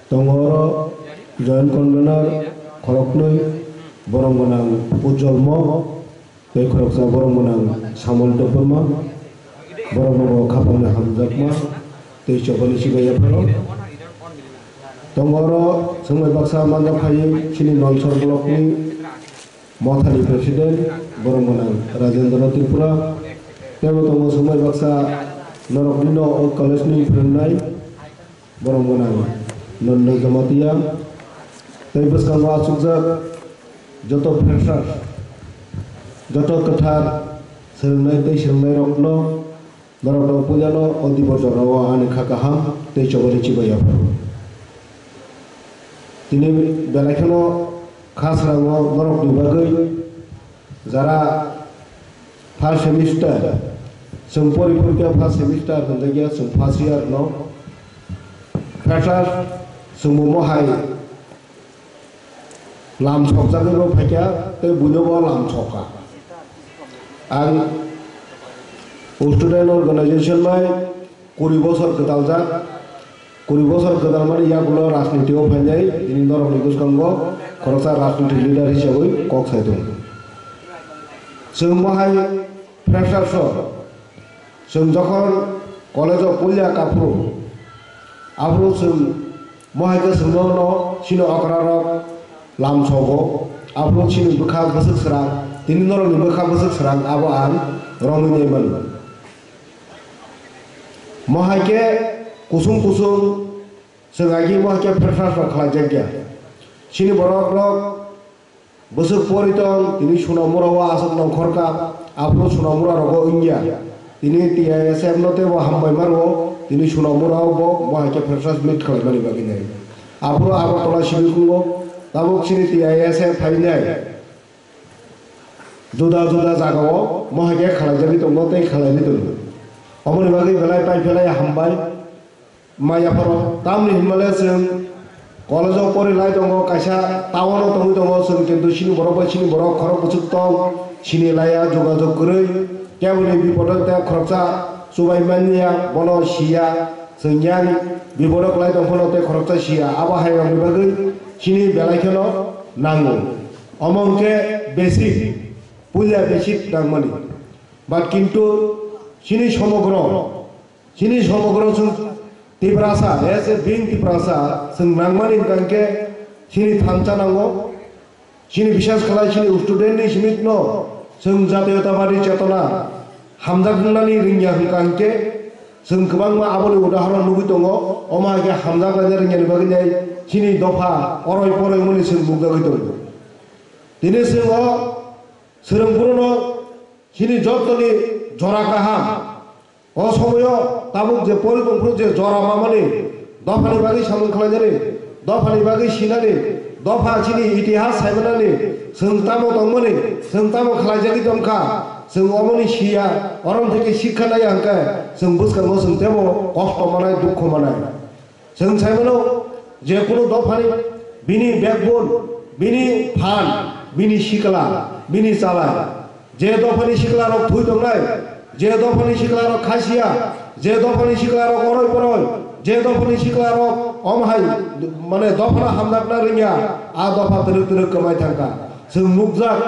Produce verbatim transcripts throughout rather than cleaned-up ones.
Tongo oro joint convener khoroknwi, borom gwnang Ujjwal Mok tei khoroksa borom gwnang Samol Debbarma, borok nogo khapangni hamjakma tei chobani sibai yapharo. Tongo oro chwngbai baksa manjak phaiwi chini Nalsor blockni Mothani president, borom gwnang Rajendra Tripura, teibo tongo chwngbai baksa noroknino o college ni phwrwngnai, borom gwnang Nanda Jamatia, tei bwskango achukjak joto freshers, joto kwthar swrwngnai tei swrwngnairokno norokno puilano o dibo jorao ani kha kaham tei chobani chibai yapharo. Tini belai kheno kha srango norokni bagwi jara first semester, chwng pori pori khe first semester hwnjakya, chwng first year no freshers, chwngbo mohai lam sokjagwi bo phaikha tei buino bo lam sokha. Ang student organization bai kuri bosor kwtaljak, kuri bosor kwtal mani yagulo rajniti o phainai, tini norokni bwskango khoroksa rajniti leader hisabwi kok sai tongo. Chwng mohai freshers o, chwng jokhon college o puilya kaphuru, aphuru chwng mohai khe chwngno no chini okra rok lam sogo, aphuru chini bwkha bwswk srang, tini norokni bwkha bwswk srang abo ang romwi nai mano. Mohai khe kusung kusung chwng agi mohai khe freshers rok khlaijakya. Chini borok rok bwswk pori tong, tini Sonamura o aswk nongkhorka, aphuru Sonamura rogo wngya. Tini T I S F no teibo hambai mano, tini Sonamura o bo mohai khe freshers meet khlaimani bagwi nai. Aphuru Agartala simi kungo tabuk chini T I S F phainai. Juda juda jagao mohai khe khlaijagwi tongo tei khlaiwi tongo. Omoni bagwi belai pai phelai hambai. Maya phoro tamni hinmale chwng college o pori lai tongo, kaisa town o tongwi tongo chwng, kintu chini borok bai chini borok khorok bwswk tong, sini laiya, jogajog kwrwi, keboni bipodo tei khoroksa chubai manya bono siya, chwng yang bipodo kwlai tong phano tei khoroksa siya, abo hai rokni bagwi chini belai kheno nango. Omo hwnkhe basic, puila basic nangmani. But kintu chini somogro, chini somogro chwng Tiprasa, as a being Tiprasa, chwng nangmani hwnkha hwnkhe chini thansa nango, chini bisas khlai chini student ni simi no chwng jatiyotabadi chetona hamjak wngnani rwngya hwnkha hwnkhe chwng kwbangma aboni udahoron nugwi tongo, omo hai khe hamjak laina rwngyani bagwi nai chini dopha oroi poroi wngmani chwng nukjagwi tongo. Tini chwng o Swrwngphuru no chini jottoni jora kaham. O somoyo tabuk je pori tongphuru je jora mamani, dophani bagwi samung khlainani, dophani bagwi sinani, dopha chini itihas saimanani, chwng tamo tongmani, chwng tamo khlaijagwi tongkha, chwng omoni siya, orom theke sikha naiya hwnkhe, chwng bwskango chwng tebo kosto manai, dukhu manai. Chwng sai mano, je kunu dophani bini backbone, bini phan, bini sikla, bini chalai. Je dophani sikla rok thwi tongnai, je dophani sikla rok khasiya, je dophani sikla rok oroi poroi, je dophani sikla rok omhai, mane dophano hamjakna rwngya, a dopha twrwk twrwk kwmai thangkha. Chwng nukjak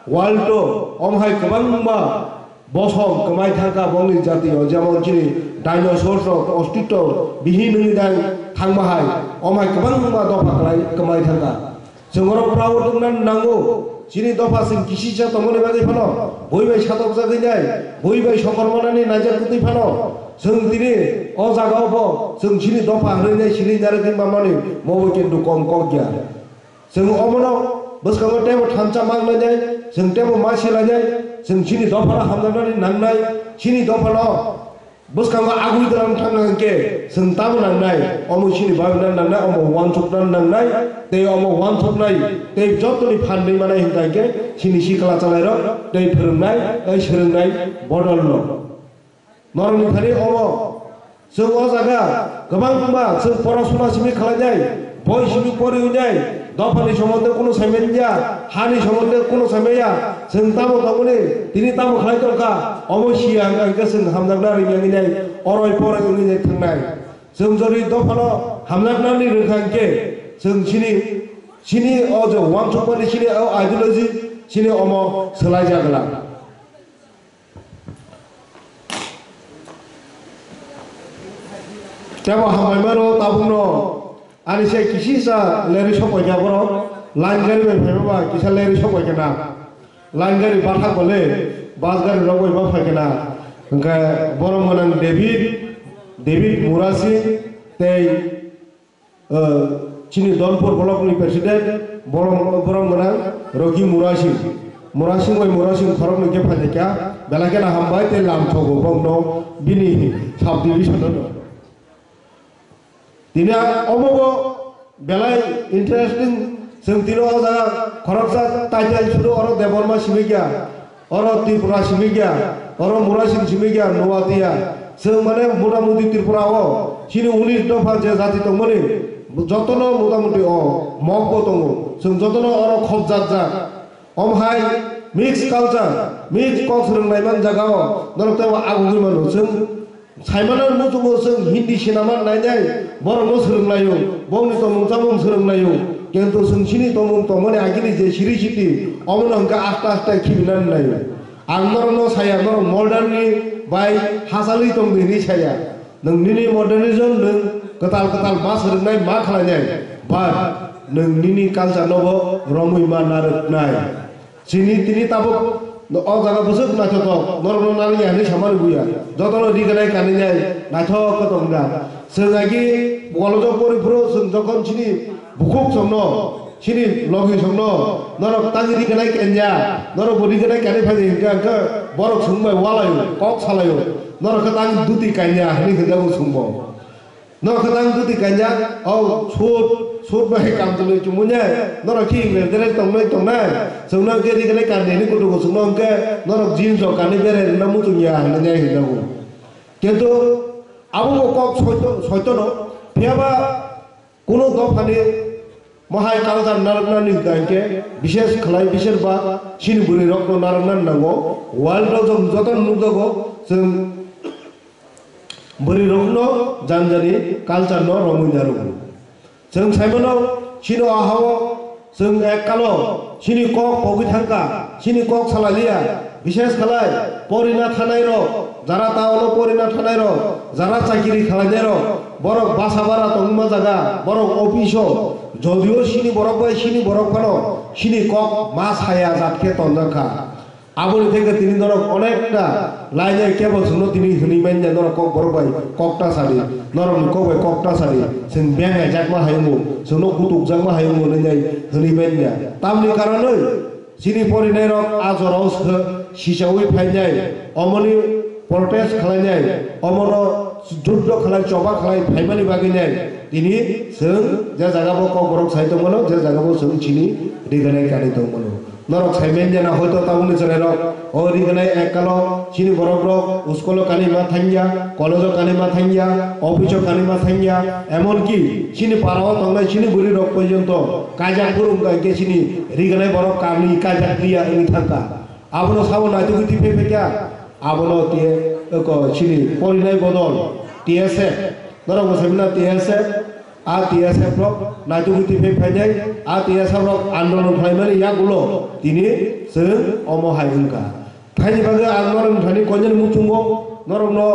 world o omhai kwbangma Bosom kwmai thangkha bongni jatio, jemon chini dinosaur rok ostitto bihin wngwi dang thangma hai, omhai kwbangma dopha kwlai kwmai thangkha. Chwng oro proud wngna nango, chini dopha chwng kisisa tongmani bagwi phano, bui bai satokjagwi nai, bui bai sokormanani naijak kwtwi phano, chwng tini o jagao bo chwng chini dopha hwnwi nai sini narwgwi manmani mobo kintu kom kok ya. Chwng omono bwskango teibo thansa mang lainai, chwng teibo ma si lainai, chwng chini dophano hamjaknani nangnai, chini dophano bwskango agui dwlang thangna hwnkhe chwng tamo nangnai, omo chini bagwino nangnai, omo uansukna nangnai, tei omo uansuknai, tei jotoni phan ri manai hwnkha hwnkhe chini sikla chalairok tei phwrwngnai, tei swrwngnai bodolno. Norokni thani omo chwng o jaga kwbangma chwng porosona simi khlainai, boi simi poriwi nai, dophani somonde kunu saimanya, hani somonde kunu saimanya, chwng tamo tongmani, tini tamo khlai tongkha, omo siya hwnkha hwnkhe chwng hamjakna ringya wngwi nai, oroi poroi wngwi nai thangnai. Chwng jodi dophano hamjaknani rwkha hwnkhe, chwng chini, chini o je uansukmani chini o ideology chini omo swlaijak glak. Tebo hambai mano tabukno ani se kisisa leri sokpaikha borok line gari bai phaiba ba kisa leri sokpaikha na. Line gari bathak bole bus gari rok bai ba phaikha na. Hwnkhe borok mwnang David, David Murasing tei, eh, chini Donpur block ni president borok, borok mwnang Rocky Murasing. Murasing bai Murasing khorok ni khe phaikha belai kheno hambai tei lam thogo bokno bini subdivision no. Tini omobo belai interesting, chwng tini o jaga khoroksa title suru oro Debbarma simi kya, oro Tripura simi kya, oro Murasing simi kya, Nuatia. Chwng mane motamuti Tripura o chini unis dopha je jati tongmani jotono motamuti o mokbo tongo. Chwng jotono oro khobjakjak. Omo hai mix culture, mix kok swrwng naiman jagao norok teibo agugwi mano. Chwng saimano muchungo chwng Hindi cinema nainai, borokno swrwng laio, bongni tongmung chamung swrwng laio. Kintu chwng chini tongmung tongmani agini je siri siti, omono hwnkhe aste aste khibinani naio. Ang norokno saya, norok modern ni bai hachalwi tongdi hinwi saya. Nwng nini modernism nwng kwtal kwtal ma swrwngnai, ma khlainai, but nwng nini culture nobo romwi ma narwknai. Chini tini tabuk o jaga bwswk naithotok, norokno narwkya hinwi samani buya. Jotono riganai kaninai naithok khe tongda. Chwng agi college-o pori phuru chwng jokhon chini bukhuk chwngno chini logi songno, norok tang riganai kanya, norok bo riganai kani phai hingka hingka borok songbai walaio, kok salaio, norok khe tang duti kanya hinwi hinjago songbo. Norok khe tang duti kanya, o sut, sut bai kam tului chumui ne, norok khi English dress tongnai tongnai, songno hingke riganai kanya hinwi kutugo songno hingke, norok jeans rok kani berai rwna muchung ya hinwi hinjago. Kintu abo bo kok soito, soitono, phiyaba Kuno dophani mohai culture narwknani hwnkha hinkhe, bishes khlai, bishes ba chini bwrwirokno narwknani nango. World-o chwng jotono nukjago, chwng bwrwirokno jani jani culture-no romwi narwgo. Chwng saimano, chini o ha-o chwng ekkalo chini kok pogwi thangkha, chini kok salaliya. Bishes khlai porina thanai rok, jara town o porina thanai rok, jara chakiri khlainai rok, borok basa bara tongma jaga, borok office o, jodio sini borok bai sini borok phano sini kok ma saya jat khe tonjak kha. Aboni theke tini norok onekta lainai kebo chwngno tini hwnwi manya norok kok borok bai kok ta sadi, norok ni kok bai kok ta sadi, chwng beng naijakma hai wngo, chwngno kutukjakma hai wngo hwnwi nai hwnwi manya. Tamni karonwi Chini porinairok a jorao sw-, sichaui phainai, omoni protest khlainai, omono juddo khlai, choba khlai phaimani bagwinai tini chwng je jagabo kokborok sai tongmano, je jagabo chwng chini riganai kanwi tongmano. Norok sai manya na hoito tabukni chwrairok o riganai ekkalo chini borokrok school-o kanwi ma thangya, college-o kanwi ma thangya, office-o kanwi ma thangya, emonki chini para-o tongnai chini bwrwirok porjonto kaijak phuru wngkha hinkhe chini riganai borok kanwi kaijak liya wngwi thangkha. Abono sabo naitugwi twi phai phaikha. Abono tiye, eko, chini porinai bodol T S F. Norok bo saimano T S F, a T S F rok naitugwi twi phai phainai, a T S F rok andolon khlaimani yagulo tini chwng omo hai wngkha. Thaini bagwi ang norokni thani koinani muchungo norokno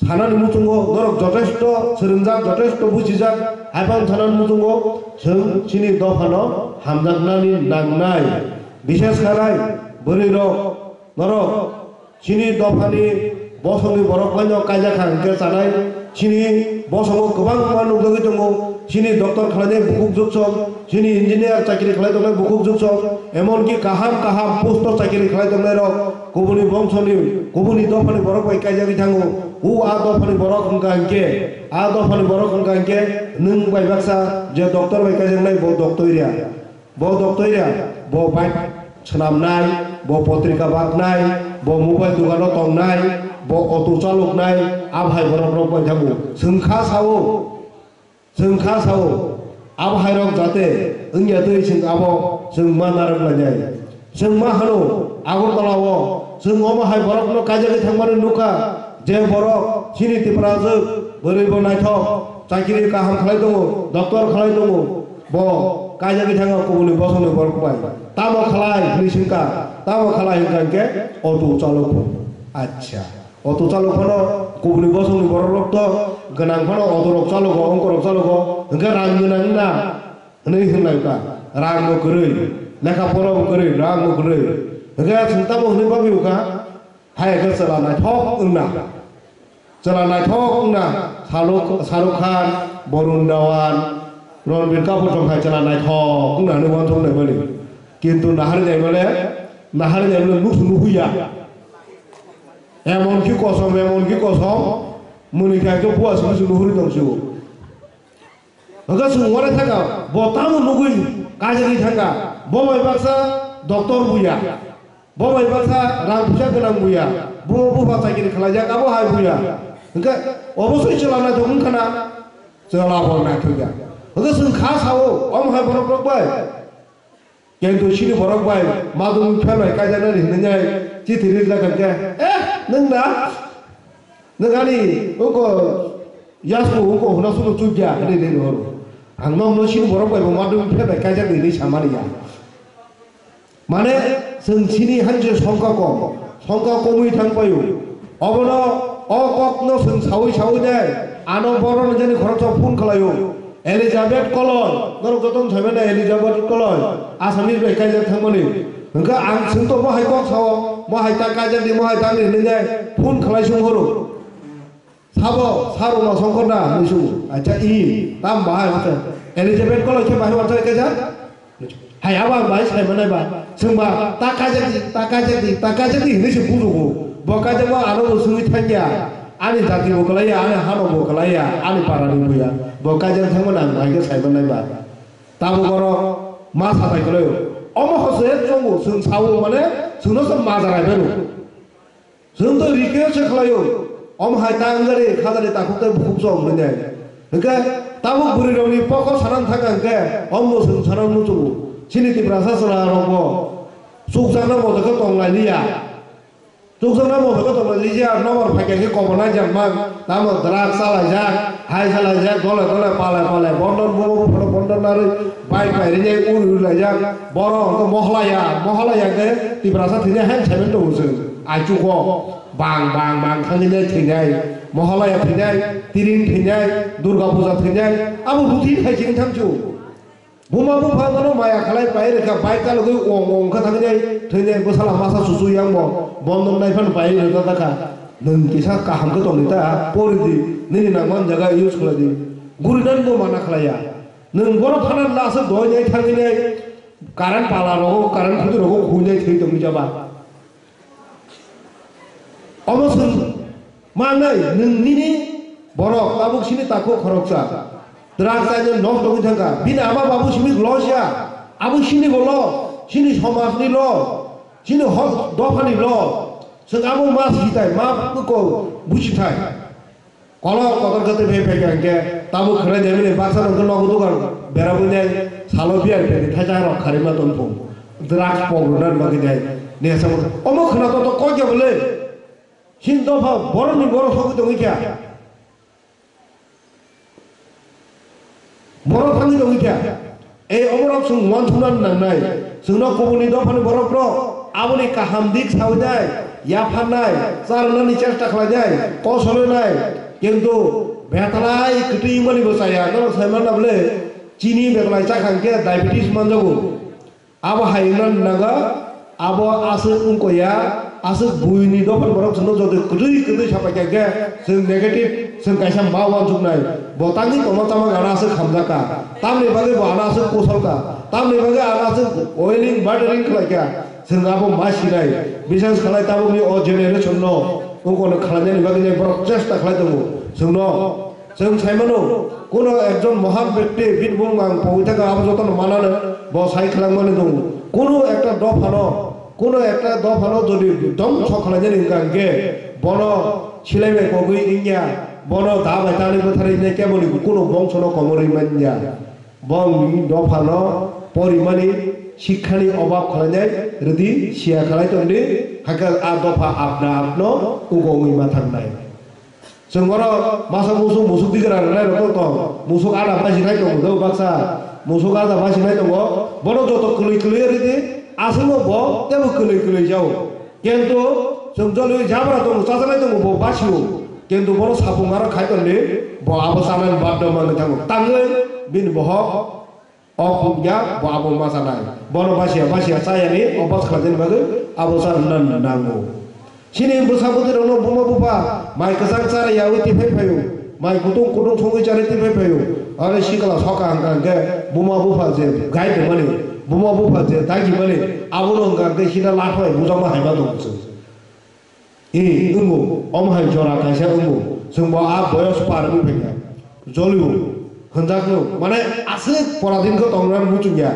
sanani muchungo, norok jotesto swrwngjak, jotesto bujijak, haiphano sanani muchungo chwng chini dophano hamjaknani nangnai. Bishes khalai bwrwirok, norok chini dophani bosongni borok phano kaijak kha hwnkhe chanai. Chini bosongo kwbangma nukjagwi tongo, chini doctor khlainai bukhuk juksong, chini engineer chakiri khlai tongnai bukhuk juksong, emonki kaham kaham post-o chakiri khlai tongnairok kubuni bongsoni, kubuni dophani borok bai kaijagwi thango. O a dophani borok wngkha hinkhe, a dophani borok wngkha hinkhe nwng bai baksa je doctor bai kaijaknai bo doctor ya. Bo doctor ya, bo bike swnamnai, bo potrika baknai, bo mobile dukano tongnai, bo auto chaloknai, a bhai borok rok bai thango. Chwng kha sao, chwng kha sao, a bhai rok jate wngya twi chwng abo chwng ma narwk lainai. Chwng ma hano Agartala o chwng omo hai borokno kaijagwi thangmani nukha. Je borok chini Tiprajwk bwrwi bo naithok, chakiri kaham khlai tongo, doctor khlai tongo, bo kaijagwi thangkha kubuni bosongni borok bai. Tamo khlai hwnwi swngkha, tamo khlai hwnkha hinkhe auto chalok bo. Acha. Auto chalok phano kubuni bosongni borok rok to gwnang phano auto rok chalogo, ongko rok chalogo, hwnkhe rang gwnang na hwnwi hwnlai kha. Rang bo kwrwi, lekha pora bo kwrwi, rang bo kwrwi. Hwnkhe chwng tamo hwnwi bagwi kha, hai khe chwla naithok wngna. Chwla naithok wngna, Shahrukh, Shahrukh Khan, Barun Dhawan, Ranbir Kapoor tong hai chwla naithok wngna hwnwi uansuk nai mani. Kintu nahari nai male, nahari nai male nusu nuhuya. Emon ki kosom, emon ki kosom, muni kha khe bua simi simi huri tong sio. Hwnkhe chwng uanai thangkha, bo tamo nugwi kajagwi thangkha, bo bai baksa doctor buya, bo bai baksa rang puisa gwnang buya, bumo bupha chakiri khlaijak abo hai buya. Hwnkhe obosoi chwla naithok wngkha na, chwla bo naithokya. Hwnkhe chwng kha sao, omo hai borok rok bai. Kintu chini borok bai madung phelai kaijaknani hwnwi chithi rijak kha khe, "Eh, nwng da? Nwng ani wngko yasku wngko hwnna sudo chukya," hwnwi ri horo. Ang nokno chini borok bai bo madung phelai kaijaknani samani ya. Mane, chwng chini hanse songkha kom, songkha komwi thang paio. Obono o kokno chwng saui saui nai, ano borokno jani khoroksa phone khlaio. Elizabeth Koloi, norok jotono sai mano Elizabeth Koloi, Assamese bai kaijak thangmani. Hwnkhe ang chwng to mohai kok sao, mohai ta kaijak di, mohai ta ni hwnwi nai phone khlai sung horo. Sabo, sabo ma songkor da, hwnwi sung. Acha i, tam bahai wacha. Elizabeth Koloi khe bahai wacha kaijak? Hai abo ang bai sai manai ba. Chwng ba ta kaijak di, ta kaijak di, ta kaijak di hwnwi se bujugo. Bo kaijak ba ano bo sungwi thangya. Ani jati bo kwlaiya, ani hano bo kwlaiya, ani para ni bo ya. Bo kaijak thangmani ang bai khe sai manai ba. Tabuk oro ma satai kwlaio. Omo hose chongo, chwng sao mane chwngno se ma jarai bero. Chwng to request se khlaio, omo hai ta wngari khajani takhuk tei bukhuk chong hwnwi nai. Hwnkhe tabuk bwrwi rokni pokol sanang thangkha hwnkhe omo chwng sanang muchungo. Chini Tiprasa chwla rokbo chukjakna moto khe tong lai liya. Chukjakna moto khe tong lai liya, nokbar phaikha khe kobor nai jak mang, tamo drugs chalaijak, hai chalaijak, dole dole pale pale, bondon bumo buphano bondon narwi, bike bai rinai uri uri laijak, borok hwnkhe mohlaya, mohlaya khe Tiprasa thwinai hai saimano tongo chwng. Aichugo bang bang bang thangwi nai thwinai, Mohalaya thwinai, Tiring thwinai, Durga Puja thwinai, abo ruti thai chini thangchu. Buma bupha no maya khalai pai rwkha, bai kalugwi ong ong kha thangwi nai thwinai, bwsala masa susu yang bo bondon nai phano pai rwkha kha. Nwng kisa kaham khe tongdi ta, pori di, nini nangman jaga use khlai di. Guri nan bo mana khlaiya. Nwng bono phana last o doi nai thangwi nai current pala rogo, current khudi rogo khui nai thwi tongwi jaba. Omo chwng mangnai, nwng nini borok tabuk sini takhuk khoroksa. Drugs chaina nok tongwi thangkha. Bini ama babu simi loss ya. Abo sini bo loss, sini somajni loss, sini hok dophani loss. Chwng abo ma sitai, ma ko bujitai. Kolok kotor khe tei phai phaikha hinkhe tabuk khwnai de bini baksa nokhe nogo dogan berabwi nai salo beer peti thaisa rok kharima tongphung. Drugs pok rwna bagwi nai nesa omo khwna to to kok ya bwle. Chini dopha borokni borok sogwi tongwi kha. Borok thangwi tongwi kha. Ei oborok chwng uansukna nangnai. Chwngno kubuni dophani borokrok aboni kaham dik sawi nai, yapharnai, charwnani chesta khlainai, kosonai, kintu betalai kwtwi wngmani bo chaya. Norok sai manna bwle chini betalai chakha hinkhe diabetes manjago. Abo hai wngna naga, abo aswk wngkoya, aswk buini dophani borok chwngno joto kwtwi kwtwi sapai kha khe chwng negative, chwng kaisa ma uansuknai. Bo tangwi tongma tama gana aswk hamjakha. Tamni bagwi bo ano aswk kusolkha. Tamni bagwi ano aswk wailing, bartering khlaikha. Chwng abo ma sinai. Biswas khlai tabukni o generation no wngkokno khlainani bagwi borok chesta khlai tongo. Chwngno Chwng sai mano, kuno ekjon mohan bekti, bini bumung ang pogwi thangkha, abo jotono manano, bo sai khlangmani tongo. Kuno ekta dophano, kuno ekta dophano jodi dhongso khlainani wngkha hinkhe, bono silai bai kogwi wngya, bono da bai tani bwtharwi wngya, keboni kuno bongsono komorwi manya. Bongni dophano porimani sikhani obab khlainai rwdi, siya khlai tongdi, hakhe a dopha apna apno ugo wngwi ma thangnai. Chwng oro masa musuk, musuk digra rwnai rok tong, musuk ada basi nai tongo do baksa, musuk ada basi nai tongo, bono joto kwlwi kwlwi ridi, aswkno bo tebo kwlwi kwlwi jao. Kintu chwng jolwi jabra tongo, chajaknai tongo, bo basio. Kintu bono sapung aro khai tongdi, bo abo chanani baddo manwi thango. Tangwi bini bohok o phukya, bo abo ma chanai. Bono basia, basia chayani, o bas khlaijani bagwi abo charwna nango. Chini bwsa bwtwi rokno buma bupha mai kwchang chara yaui tiphai phaio. Mai kutung kutung songwi chari tiphai phaio. Aro sikla soka hwnkha hwnkhe buma bupha je gai tongmani, buma bupha je dagi mani, abono hwnkha hwnkhe sida lakhwlai bujakma haima tongo chwng. I, wngo, omo hai jora kaisa wngo, chwngbo a boyos par wngwi phaikha. Jolio, hwnjakno, mane aswk poradin khe tongnani muchungya.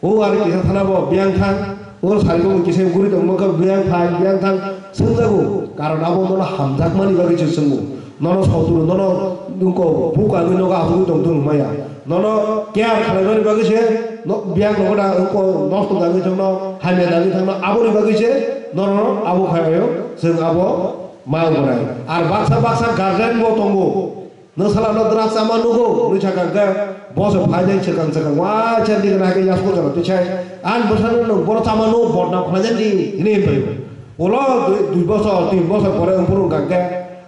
O aro kisa thana bo biyang thang, o sari bo kisa guri tongma khe biyang phai, biyang thang, swngjago, karon abo nono hamjakmani bagwi se swngo. Nono sotru, nono nungko buka wngwi nogo asugwi tongthung hwnmaya. Nono care khlaimani bagwi se no-, biyang nogo da wngko nosto dagwi thangno, hamya dagwi thangno, aboni bagwi se nono abo khaio, chwng abo ma wngnai. Ar baksa baksa guardian bo tongo. Nwsala no dra chama nugo, nwi sakha khe bo se phaidai swkang swkang, wa cha digna khe yasku jora twi sai. An bwsano nwng boro chama nugo bodnam khlaijak di, hwnwi hwnwi. Ulo dui, dui bosor, tin bosor pore wngphuru hwnkha khe,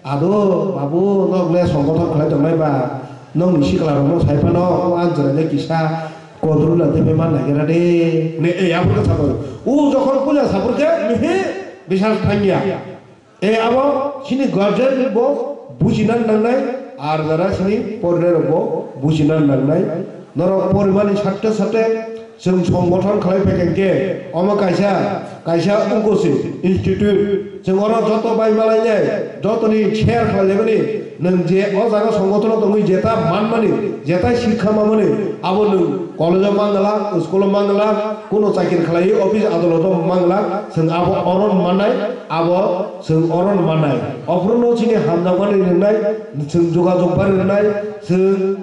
"Ado, babu, nok le songgothon khlai tongnai ba, nokni sikla rokno sai phano, o ang jora le kisa kodru la tei man nagira de." Ne, e, aboni khe sabo. U jokhon puila sabur khe, mihi, bisal thangya. E, abo chini guardian bo bujina nangnai, ar jara chini porinai rok bo bujina nangnai. Norok porimani sakte sakte chwng songgothon khlai phaikha hwnkhe, omo kaisa, kaisa ungkosi institute. Chwng oro joto bai malainai, jotoni share khlailaimani, nwng je o jaga songgothon tongwi jeta manmani, jeta sikha manmani, abo nwng college-o mangala, school-o mangala, kuno chakiri khlaiwi office adaloto mangala, chwng abo oro mannai, abo chwng oro mannai. Ophuru no chini hamjakmani rwnai, chwng jogajog bai rwnai, chwng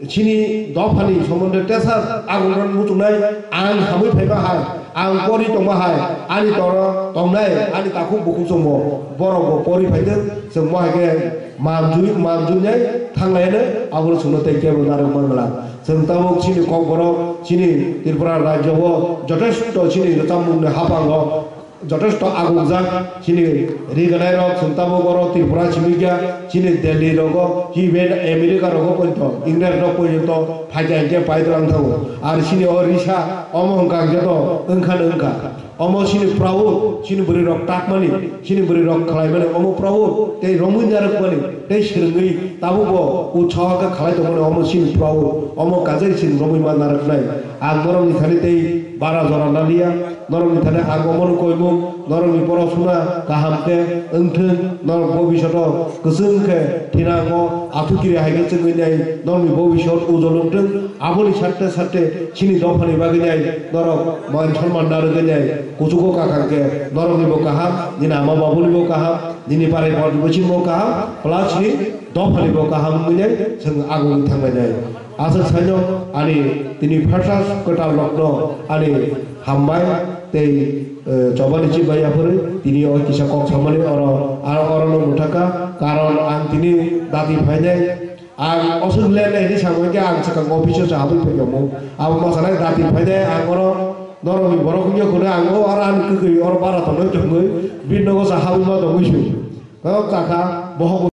Chini dophani somonde tesa ang rwna muchungnai, ang hamwi phaiba hai, ang pori tongma hai, ani toro tongnai, ani takhuk bukhuk chwngbo borokbo pori phaitwk, chwng bo hai khe manjui, manjuinai thanglaiano, abono chwngno tei kebo narwk mangla. Chwng tabuk chini kokborok, chini Tripura rajyo o jotesto chini rwchapmungni haphango, jotesto agukjak chini riganai rok, chwng tabuk oro Tripura simi kya, chini Delhi rogo, even America rogo poito, England rok poito, phaikha hinkhe paidwlang thango. Ar chini o risa, omo hwnkha hwnkhe to wngkhano wngkha. Omo chini proud, chini bwrwi rok takmani, chini bwrwi rok khlaimani, omo proud, tei romwi narwkmani, tei swrwngwi tabukbo utsaho khe khlai tongmani, omo chini proud, omo kajai chini romwi ma narwknai. Ang borokni thani tei bara jora naliya. Norokni thani ang omono koimung, norokni porosuna kaham khe wngthwng, norok bobishoto kwchwng khe thinango athukiri hai khe chwngwi nai, norokni bobishot ujol wngthwng, aboni sakte sakte chini dophani bagwi nai norok man sonman narwgwi nai, kuchugo kakhang khe noroknibo kaham, nini ama babunibo kaham, nini parai port bisingo kaham, plus ni dophanibo kaham wngwi nai chwng agungwi thanglainai. Aswk saino ani tini phaisa kwtal rokno ani hambai tei, eh, chobani chibaiya phwrwi tini o kisa kok samani oro, aro orono mwthaka, karon ang tini dati phainai, ang oswk le le hinwi samani khe ang swkang office o se habwi phaikha mo, abo ma sanai dati phainai ang oro norokni borok wngya khwna ang o aro ani kwkhwi oro bara tongnai tongwi bini nogo se habwi ma tongwi su, o kaka bohok.